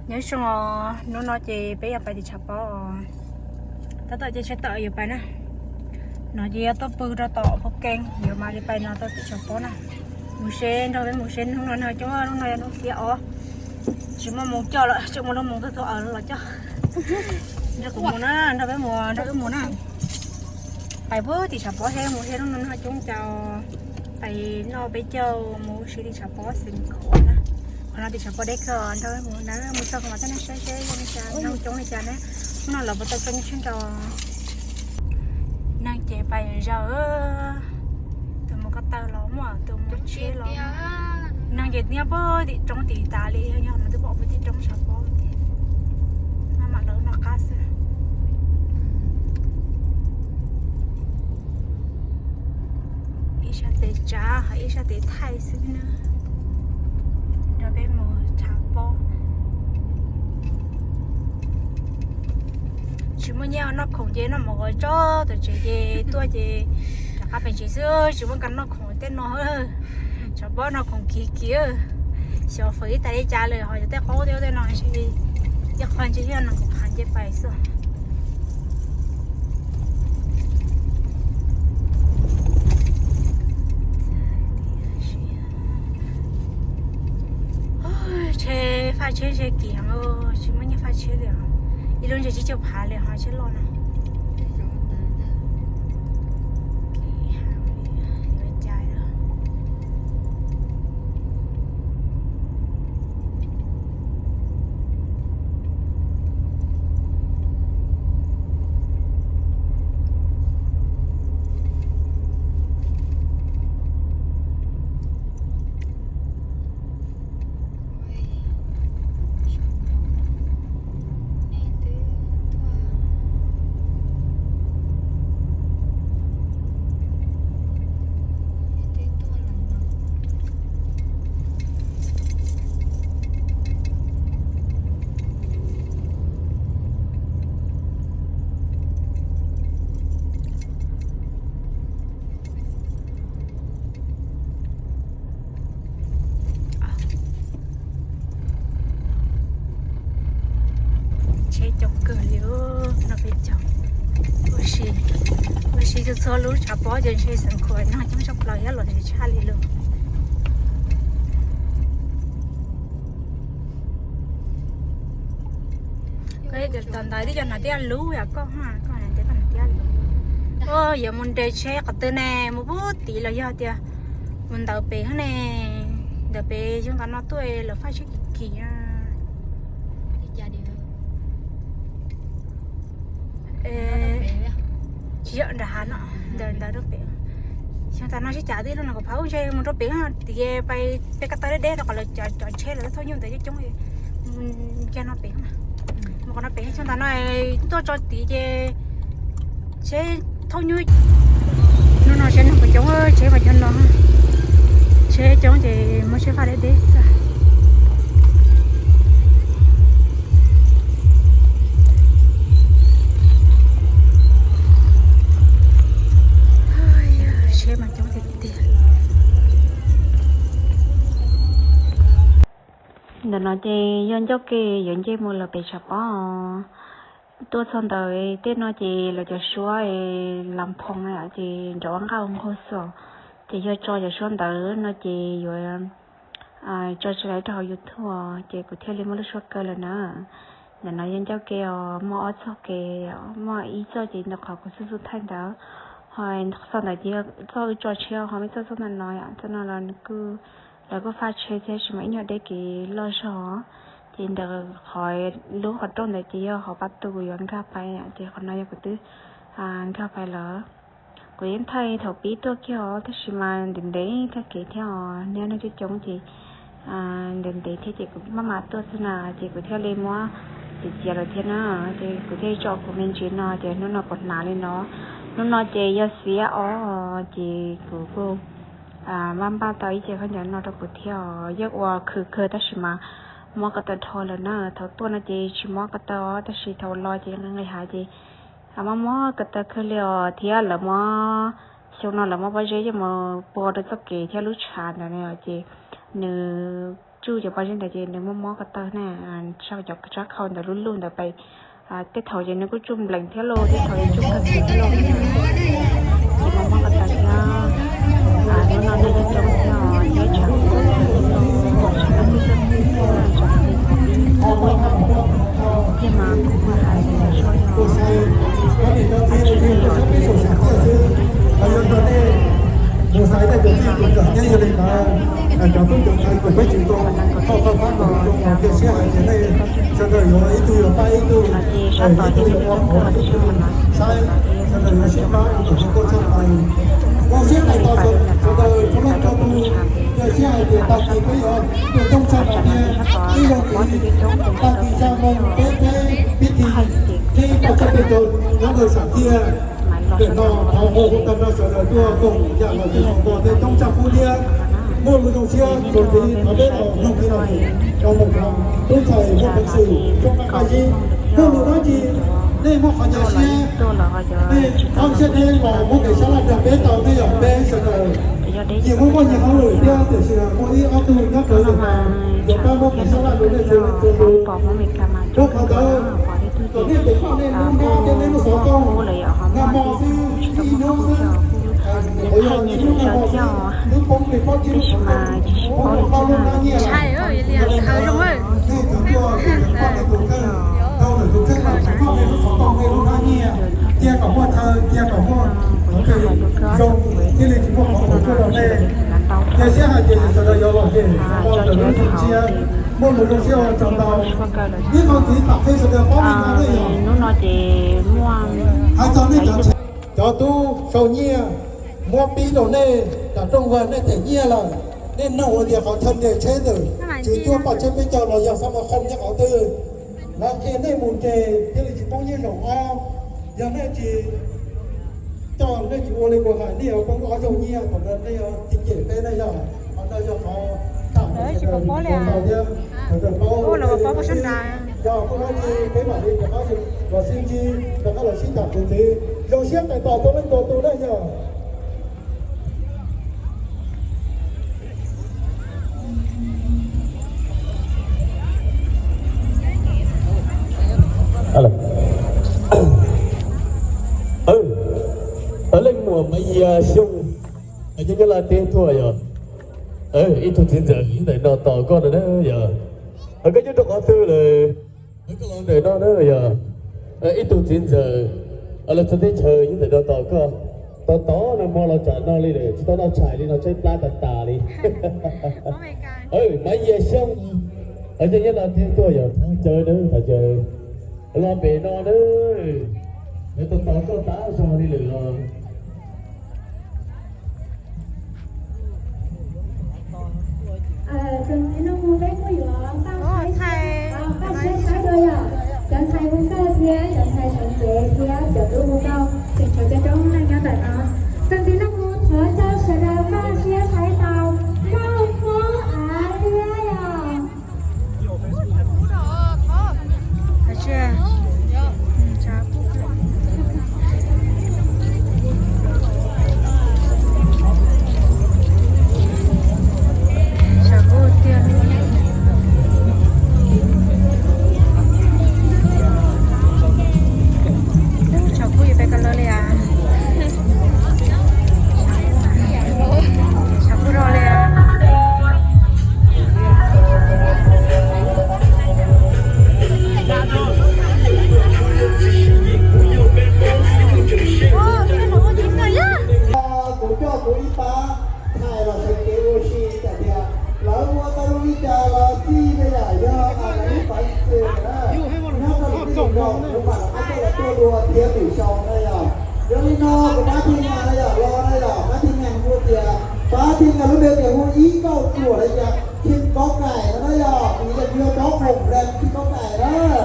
Nyob zoo os, hnub no ces peb yuav pais tim tshav pob os. Tab tom ces tsheb tawm yuav pais na. No ces yuav tuaj pw rau tom Phuj Keeb, yuav mam li pais no tau tim tshav pob na. Mus seb, nrog peb mus seb hnub no nag coob, hnub no yog hnub xiab os. Tsis muaj moo coj lawm, tseem muaj lub moo tuaj tua los coj. Nrog kuv mus na, nrog peb mus, nrog wb mus na. Pais puag tim tshav pob seb mus seb hnub no nag coob cas. Pais noj peb caug mus seb tim tshav pob xeev Khuam na. Qhov no tim tshav pob deb kawg, nrog peb mus na, mus txog qhov mas txog neeg saib seb zoo li cas, neeg coob li cas na. Hnub no lawv puas tau tso nyiaj tsheb nrau. Neeg ces pais zaws, tus mus ko taw los muaj, tus mus tsheb los. Neeg ces nyob puag tim roob tim tas li, yog no twb pom puag tim roob tshav pob tiag. Maj mam lawv noj qab xwb. Ib sab tes tsav ho ib sab tes thaij xwb na. Nrog peb mus tshav pob. Tsis muaj nyiaj noj khoom ces noj mov qhov tso, tom tsev ces tuaj ces rov qab pem tsev xwb, tsis muaj kas noj khoom tej no. Tshav pob noj khoom kiv kiv. Xyov fawm ib tas li cas lawm ho yog tej qaub tej tej no, ib qho ntshe yog nees nkaum phav nce pais xwb. Tsheb faj tsheb ntshe kim heev, tsis muaj nyiaj faj tsheb li. Ib lub ntshe tsib caug phav li ho tsheb loj no. Tsheb coob kawg li, no peb caug. Ua si, ua si txhua txhua lub tshav pob ces ntshe xeev Khuam no coob tshaj plaws, yog los tshaj li lawm. Koj tom ntawd twb cov hnav tiab lub yom, koj ha, koj hnav tiab, koj hnav tiab lub. Yuav mus nres tsheb qhov twg ne, mus puag tid los yog tias mus ntawm pem ne, ntawm pem xyoo tas no tuaj lawv faj tsheb kim kim. Tsis yog nram hav no, ntawm ntawd rau pem. Xyoo tas no sib cav twb lub no kom phav ub ntshe mus rau pem tid, peb ko taw deb deb rau qhov lawv cov tsheb lawv thauj nyuj ntawd coob coob. Kiag no pem, mus qhov no pem xyoo tas no tuaj tso tid ces tsheb thauj nyuj. Hnub no tsheb no puas coob, tsheb mas coob no. Tsheb coob ces muaj tsheb faj deb deb xwb. Tsheb mas coob tiag tiag. Ntawm no ces yog ncauj ke yuav nce mus lawm pem tshav pob. Tuaj txog ntawm tej no ces lawv cov suab Lam Phoo ces nrov ua nqaj ua nqug xwb. Ces yog tso cov suab ntawd no ces yuav tso tsis tau rau hauv YouTube, ces kuv thiaj li muaj lub suab kaw lawm na. Ntawm no yog ncauj ke os, muaj ob txoj kev, muaj ib txoj ces ntawm qhov kuv xub xub thaij ntawd, ho txoj ntawd ces yog txoj wb tso tshiab, ho muaj txoj txoj ntawm no, txoj no los nws kuj, lawv kuj faj tsheb thiab tab sis mas ib nyuag deb kev loj zog. Ces ntawm qhov lub qhov rooj ntawd ces yog qhov pab tu kuv yuav nkag pais, ces qhov no yog kuv twb nkag pais lawm. Kuv yeej thaij thaum pib tuaj kiag os, tab sis mas ntev ntev tag kev thiab os, nyob neeg coob coob ces ntev ntev thiab ces kuv maj mam tuaj xwb na, ces kuv thiaj li muab txiav txiav lawm thiab na. Ces kuv thiaj tso kuv me ntsis no, ces hnub no kuv hnav li no. Hnub no ces yog xiab ob, ces kuv kuj npaj npaj tau ib ce khaub ncaws no rau kuv thiab os. Yeej ua khwv kawg tab sis mas mob ko taw dhau lawm na. Thaum tuaj no ces tsis mob ko taw, tab sis thaum los ces nqi nqis hav ces mob mob ko taw kawg li os. Thiab lawv muab, xyoo no lawv muab pob zeb coj mus pua rau txoj kev thiab lub tshav ntawd ne, ces nws tsuj cov pob zeb ntawd ces nws muaj mob ko taw na, tso cov tsab khau ntawd lub luj ntawd pais. Tej thaum ces nws kuj tsuj nplees thiab lauj, tej thaum tsuj kawg kiag thiab lauj. Ces muaj mob ko taw thiab. Hnub no nej coob coob thiab os, thiab tshav kub thiab, tshav kub thiab, thiab mas kuv kuj hais tias soj li os, tsis tshua yog mus xaiv tej tus txij tus nkawm thiab yog li ntawd, cov tub cov ntxhais kuj peb tsis tau tau tau pab kom zoo los cia siab hais tias nej sawv daws yuav ib tug yuav pab ib tug, ib tug yuav ua qhov ib tug saib, sawv daws yuav sib pab ua kom zoo nkauj tshaj plaws. Zoo siab hais tias sawv daws txhua leej txhua tus cia siab hais tias tag kis peb yuav ua tooj tshaj no thiab ib zaug ntxiv, tag kis xya moo peb peb pib thi thiab ib pab tsheb peb caug nyob rau sam thiaj. Ntawm no thov hu hu tag nrho sawv daws tuaj koom yam los sis foom kos thiab coob tshaj qub thiab. Muaj lus zoo siab txuas ntxiv thov peb los mloog li no ces rau ntawm no tub ntxhais muaj peev xwm soj qab qab zib. Muaj lus dab tsi nej muaj qhov ncaim siab, nej txhob siab deb los muab kev sab laj nrog peb tau nej yom, peb sawv daws nyias muaj muaj nyias hauj lwm thiab tiam sis muaj ib ob tug nyob rawv ntawm no yuav pab muab kev sab laj rau nej sawv daws txhua tus. Rau qhov ntawd kom nej pem koj nej lub hnab thiab nej lub xov tooj nag hmo xwb, ib hnub xwb, qhov yog ib hnub nag hmo xwb twb poob li plaub tsib lub xov tooj, poob li plaub lub hnab nyiaj. Yog li no nej tseem tuaj tus kheej, thauj lwm tus kheej los tseem koj nej lub xov tooj nej lub hnab nyiaj, cia kom muaj chaw, cia kom muaj qhov twg zoo, thiaj li tsis muaj qhov txhaum tuaj rau nej. Cia siab hais tias sawv daws yuav los ces sawv daws lub tus cia, muaj lus zoo siab ua tsaug ntau. Ib qho ntxiv tham qhia sawv daws paub li no nej yog, hais txog nej cov tsheb, cov tub sau nyiaj muab pib rau nej, tam rooj vag nej them nyiaj lawm, nej noog hais tias qhov chaw nres tsheb ntawm Tswv Cuab paj tsheb peb caug los yog Xab Mos Khoo nyob qhov twg, lawv qhia nej mus nres thiaj li tsis poob nyiaj zaum ob. Yog nej tsis coj, nej tsis ua li kuv hais, nej yuav poob ob zaug nyiaj, thaum ntawd nej yuav tsis cem peb na yog. Qhov no yog qhov tham sawv daws thiab sawv daws paub. Yog muaj dab tsi peb mam li rov qab los sib ntsib, rov qab los sib tham txuas ntxiv. Zoo siab tais tos txhua leej txhua tus na yog. Leej muam Maiv Yias Xyooj, nyob Nyab Laj teb tuaj yog. Ib tug txiv ntxawm nyob ntawm no tos koj no na yog. Koj nyob rau qhov twg lawm? Koj los ntawm no na yog. Ib tug txiv ntxawm los txog teb chaws nyob ntawm no tos koj. Tos tos no hmo los tsam no li lawm, tsis tau noj tshais li no, tshaib plab tas tas li. Maiv Yias Xyooj, nyob Nyab Laj teb tuaj yog, thov caw na, thov caw los pem no na. Tos tos koj tas zog li lawm los. Cov ntxhais no mus peb kuj yuav npaj siab saib dua yom, cov ntxhais hu nkauj thiab cov ntxhais sawv cev thiab cov tub hu nkauj tseem tshuav cov coob leej nyob ntawm no. Cov ntxhais no mus thov caw sawv daws npaj siab saib tau nkauj Hmoob Av Liab yom. Tshav kub yuav peb koj lawv li as. Tshav kub rau li as. Kuv coj kuv ib pab thaij los sawv kev ua si tam tias lawv ua tau zoo li cas los txij li yam yog lawv ib pab xwm na. Nyob rau lub teb chaws no kuv mam rov qab coj lawv tuaj dua thiab lwm xyoo na yom. Yog li no kuv pab Thij Nyas na yom, los na yom, pab Thij Nyas hu tias, pab Thij Nyas lub npe tias hu ib kauj ruam li tias Thij Kaub Kaim no na yom, nws yog cov khoom brand Thij Kaub Kaim na.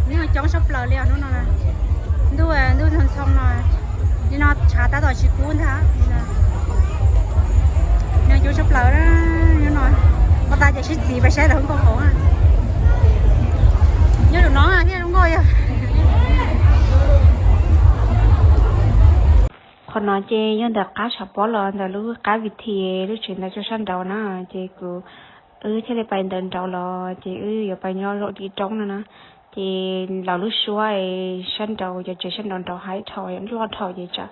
Nws coob tshaj plaws li os hnub no. Ntuj, ntuj ntxhoo ntxhoo no, li no tshav tab tom tsis kub ntag. Nws coob tshaj plaws hnub no. Ua tas ces sib txiv pais saib lawv nkauj hauv. Nyob tus no thiab zoo nkauj yog. Qhov no ces yog ntawm qab tshav pob los ntawm lub qab Vim Thi lub tsev ntawd rau sab nraud na, ces kuv Wb thiaj li pais ntawd nraud los ces wb yuav pais nyob zaum tim roob no na. Ces lawv lub suab sab nraud, cov tsev sab nraud nraud hais dhau loj dhau ces tsam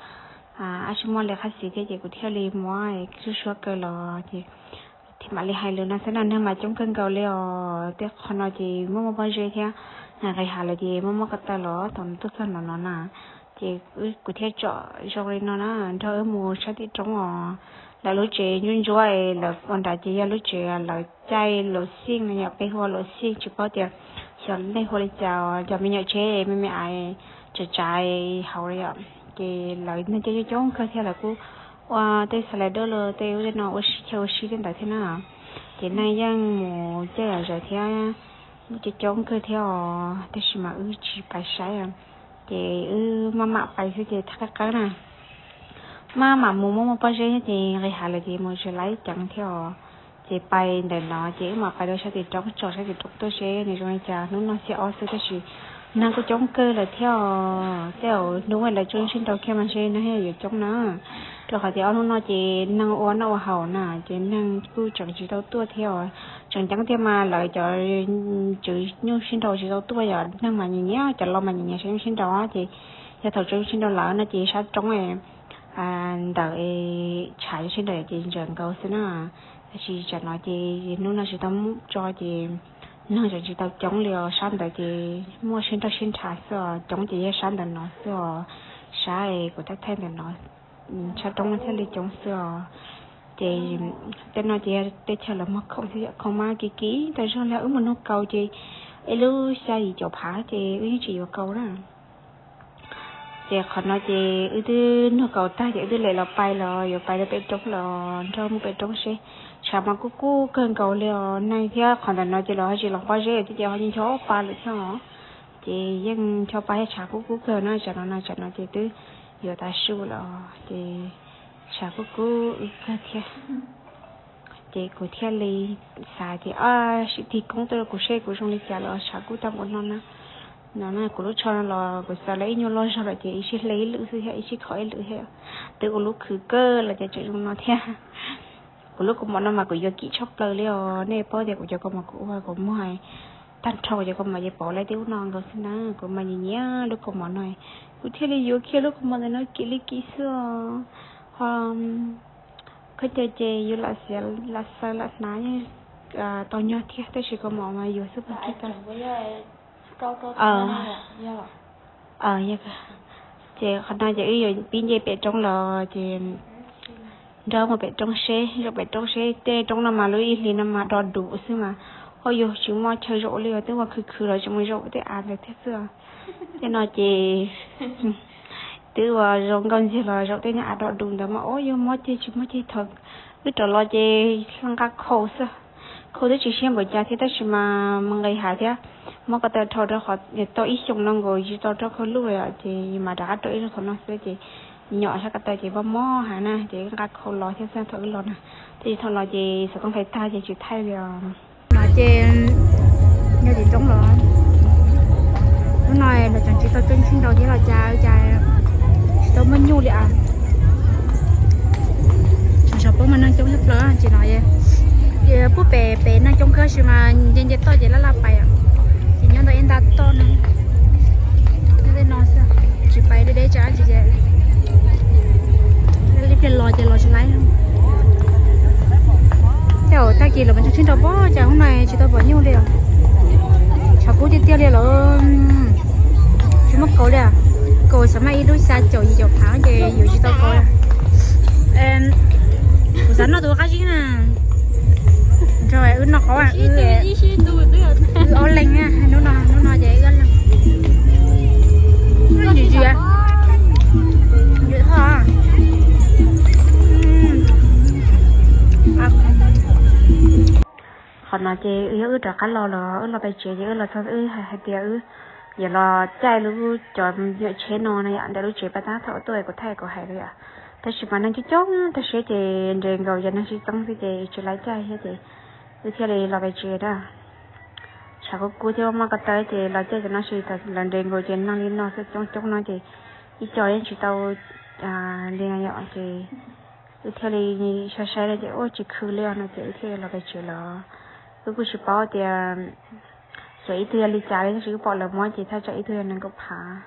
ab tsi muaj li qhab xis thiab ces kuv thiaj li muab lub suab kaw los ces mam li hais lus no xwb na. Neeg mas coob kawg nkaus li os. Tej qhov no ces muaj muaj pob zeb thiab, nqis hav lawm ces muaj muaj ko taw los thaum tuaj txog no no na. Ces kuv thiaj tsom zoo li no na, nrog wb mus sab tim roob os. Lawv lub tsev ntsuab ntsuab, lawv ua nrad ces yog lub tsev lawv caij luam xij no yom, peb hu ua luam xij tsis paub tias xyov nej hu li cas, cov me nyuam tsheb me me ais tsav tsav hauv li yom. Ces lawv neeg coob coob kawg thiab lawv kuj ua tej xas las dawb los tej ub tej no ua si chaw ua si tej ntawd thiab na. Ces neeg yeej mus caij yam zawm thiab, coob coob kawg thiab os, tab sis mas wb tsis pais saib. Ces wb maj mam pais xwb ces thaj qab qab na, maj mam mus muaj muaj pob zeb ces nqis hav lawm ces mus tsis laib ceev thiab os. Ces pais ntawm no ces wb mam pais rau sab tim roob, tsom sab tim roob tuaj seb nws zoo li cas. Hnub no xiab ob xwb tab sis neeg kuj coob kawg lawm thiab os. Tej zaum hnub lawv tseem sib nraus kiag mas ntshe neeg yuav coob na. Rau qhov tias ob hnub no ces neeg ua noj ua haus na ces neeg kuj tseem tsis tau tuaj thiab os. Tseem ceeb tiag mas lawv cov tswv nyuj sib nraus tsis tau tuaj yom, neeg mas nyiam nyiam, cov laus mas nyiam nyiam sib nyuj sib nraus ces yog thaum tswv nyuj sib nraus lawm no ces sab roob ntawm tshav sib nraus ces ntsees nkaus xwb na. Tab sis tsam no ces hnub no tsis tau muaj tso ces neeg tseem tsis tau coob li os. Sab ntawd ces muaj sib nrog sib nrhav xwb os, coob ces yog sab ntawm no xwb os, sab kuv thaij thaij ntawm no, sab roob no thiaj li coob xwb os. Ces tej no ces tej chaw lawv muag khoom xwb, khoom mas kim kim tau zog li. Wb mus nug kaus ces ib lub xya yim caum phav ces wb yeej tsis yuav kaus na. Ces qhov no ces wb twb nug kaus tag ces wb twb lem los pais los yuav pais rau pem roob los nrog mus pem roob seb. Tshav mas kub kub kawg nkaus li os neeg thiab. Qhov ntawm no ces los ho tsis los pob zeb thiab ces ho ncho pa lawm thiab os. Ces yeej ncho pa thiab tshav kub kub kawg na. Tsam no no tsam no ces twb yuav tav su lawm ces tshav kub kub kawg thiab. Ces kuv thiaj li xav tias sim tig koob tuaj rau kuv seb kuv zoo li cas los tshav kub tag npaum no na. No kuv lub tsho no los kuv xav lawv ib nyuag loj zog lawm ces ib sij hle ib lwm xwb thiab ib sij khov ib lwm thiab. Twb ua lub khwv kawg los ces tseem zoo no thiab. Kuv lub kaus mom no mas kuv yuav kim tshaj plaws li os. Nej paub tias kuv cov kaus mom kuv ua kuv muag tag nrho kuv cov kaus mom ces pov laib tib ub no nkaus xwb na. Kuv mas nyiam nyiam lub kaus mom no, kuv thiaj li yuav kiag lub kaus mom ntawm no kim li kim xwb os. Ho khaub ncaws ces yuav lam xiav lam xaws lam hnav yeej tau nyog thiab tab sis kaus mom mas yuav xwb mas kib tau. Ces qhov no ces wb yuav pib nce pem roob los ces nrog mus pem roob seb, zaum pem roob seb. Tej roob no mas lub ib hlis no mas do dus xwb mas, ho yog tsis muaj chaw zaum li os, twb ua khwv khwv los tseem mus zaum tej av ntawd thiab xwb. Tej no ces twb ua zoo nkauj ntxiag los zaum tej niag av do dus ntawd mas ua yog mob ceg tsis mob ceg. Thaum wb rov los ces hla nqa khau xwb, khau twb tsis siab npaum cas thiab tab sis mas mus nqis hav thiab, mob ko taw dhau rau qhov tau ib xyoos no nkaus tsis tau rau khau luj li os. Ces mas rov qab rau ib zaug thaum no xwb ces nyom sab ko taw ces mob mob heev na ces wb nqa khau los thiab xwb thaum wb los na. Tab sis thaum los ces xov tooj fais tag ces tsis thaij li os. No ces yog tim roob los, hnub no los tseem tsis tau coob sib nraus thiab los cas cas tsis tau muaj nyuj li as. Tseem sov poob mas neeg coob tshaj plaws ces no, ces puag pem pem neeg coob kawg sis mas nce nce toj ces laj laj pais, ces nyob ntawm ib nta toj no. Nyob tej no xwb, tsis pais deb deb tsam dab tsi ces ib pliag los ces los tsis laib. Tej zaum tag kis los mas tseem sib nraus pom cas hnub no tsis tau pom nyuj li. Tshav kub tiag tiag li lawm. Tsis muaj kaus li. Kaus xav mas ib lub xya caum yim caum phav ces yuav tsis tau kaus. Kuv xav noj tus qab zib na. Nrog wb noj qhov, wb ob leeg na, hnub no hnub no ces wb ob leeg. Noj ntsis ntsis, ntsis thoj. Qhov no ces yog wb rov qab los los wb los pem tsev ces wb los txog wb hais tias wb yuav los caij lub cov nyuam tsheb no no yom, ntawm lub tsev pas tab thaum tuaj kuv thaij kuv hais li yom. Tab sis mas neeg coob coob tag siab ces nres nkaus ces neeg sib txeeb xwb ces tsis laib caij thiab ces wb thiaj li los pem tsev na. Tshav kub kub thiab maj ko taw ces los caij cov no sis lawv nres nkaus ces neeg li no xwb coob coob no ces ib co yeej tsis tau li no yom ces wb thiaj li saib saib no ces ua tsis khw li no ces wb thiaj li los pem tsev los. Wb kuj tsis paub tias xyov ib tug yog li cas li, tab sis wb pom lawv muab ces thaj tsam ib tug yog nees nkaum phav.